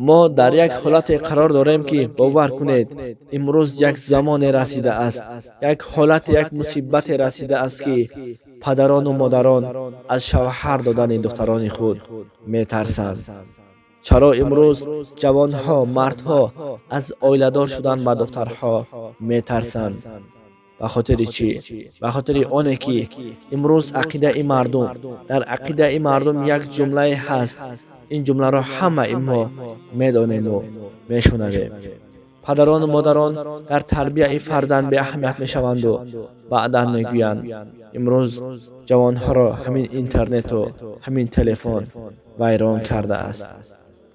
Мо дар як ҳолате қарор дорем, ки бовар кунед, имрӯз як замоне расидааст, як ҳолате, як мусибате расидааст, ки падарону модарон аз шавҳар додани духтарони худ метарсанд. Чаро имрӯз ҷавонҳо, мардҳо аз оиладор шудан ба духтарҳо метарсанд? Ба хотири чӣ? Ба хотири оне, ки имрӯз ақидаи мардум, дар ақидаи мардум як ҷумлае ҳаст. Ин ҷумларо ҳамаи мо медонему мешунавем. Падарону модарон дар тарбияи фарзанд беаҳамият мешаванду баъдан мегӯянд: имрӯз ҷавонҳоро ҳамин интернету ҳамин телефон вайрон кардааст.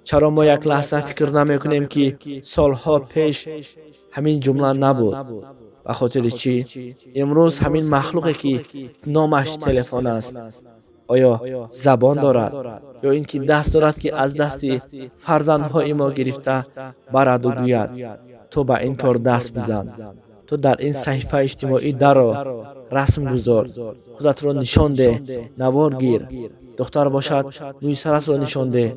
Чаро мо як лаҳза фикр намекунем, ки солҳо пеш ҳамин ҷумла набуд? Ба хотири чӣ? Имрӯз ҳамин махлуқе, ки номаш телефон аст, оё забон дорад ё ин ки даст дорад, ки аз дасти фарзандҳои мо гирифта бараду гӯяд: ту ба ин кор даст бизан, ту дар ин саҳифаи иҷтимоӣ даро, расм гузор, худатро нишон деҳ, навор гир, духтар бошад, мӯи саратро нишон деҳ,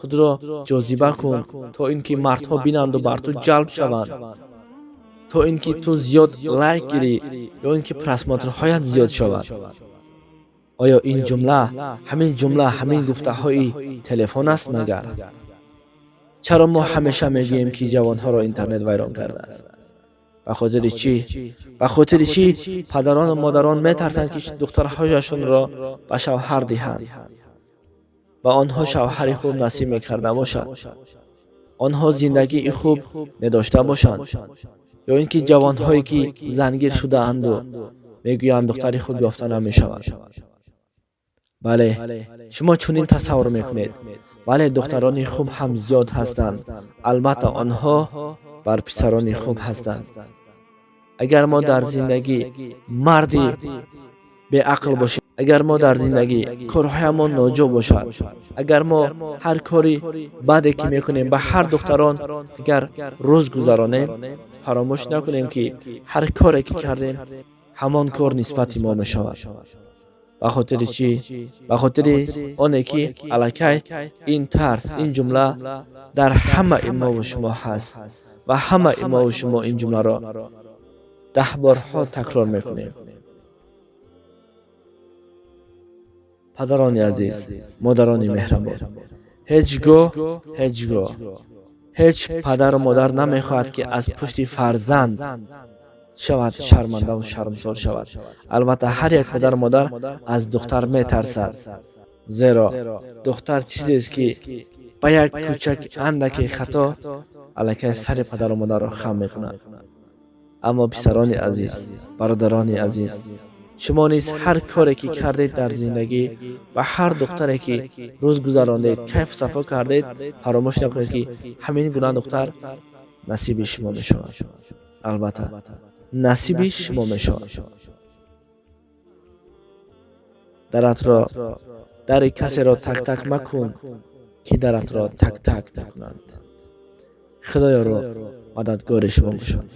худро ҷозиба кун, то ин ки мардҳо бинанду бар ту ҷалб шаванд, то ин ки ту зиёд лайк гирӣ ё ин ки просмотрҳоят зиёд шавад? Оё ин ҷумла, ҳамин ҷумла, ҳамин гуфтаҳои телефон аст магар? Чаро мо ҳамеша мегӯем, ки ҷавонҳоро интернет вайрон кардааст? Ба хотири чӣ? Ба хотири чӣ падарону модарон метарсанд, ки духтарҳояшонро ба шавҳар диҳанд? Ба онҳо шавҳари хуб насиб мекарда бошад, онҳо зиндагии хуб медошта бошанд, ё ин ки ҷавонҳое, ки зангир шудаанду мегӯянд, духтари хуб ёфта намешавад? Бале, шумо чунин тасаввур мекунед. Бале, духтарони хуб ҳам зиёд ҳастанд. Албатта, онҳо бар писарони хуб ҳастанд. Агар мо дар зиндагӣ марди беақл бошем, агар мо дар зиндагӣ корҳоямон ноҷо бошад, агар мо ҳар кори баде, ки мекунем, ба ҳар духтарон дигар рӯз гузаронем, фаромӯш накунем, ки ҳар коре, ки кардем, ҳамон кор нисбати мо мешавад. Ба хотири чӣ? Ба хотири оне, ки аллакай ин тарс, ин ҷумла дар ҳамаи мову шумо ҳаст ва ҳамаи мову шумо ин ҷумларо даҳборҳо такрор мекунем. Падарони азиз, модарони меҳрабон, ҳеҷ гоҳ, ҳеҷ гоҳ ҳеҷ падару модар намехоҳад, ки аз пушти фарзанд шавад шармандаву шармсор шавад. Албатта, ҳар як падару модар аз духтар метарсад, зеро духтар чизест, ки ба як кӯчак андаке хато аллакай сари падару модарро хам мекунад. Аммо, писарони азиз, бародарони азиз, шумо низ ҳар коре, ки кардед дар зиндагӣ, ба ҳар духтаре, ки рӯз гузарондед, кайфу сафо кардед, фаромӯш накунед, ки ҳамин гуна духтар насиби шумо мешавад. Албатта, насиби шумо мешавад. Даратро, дари касеро так-так макун, ки даратро так-так мекунанд. Худоёро мададгори шумо бошад.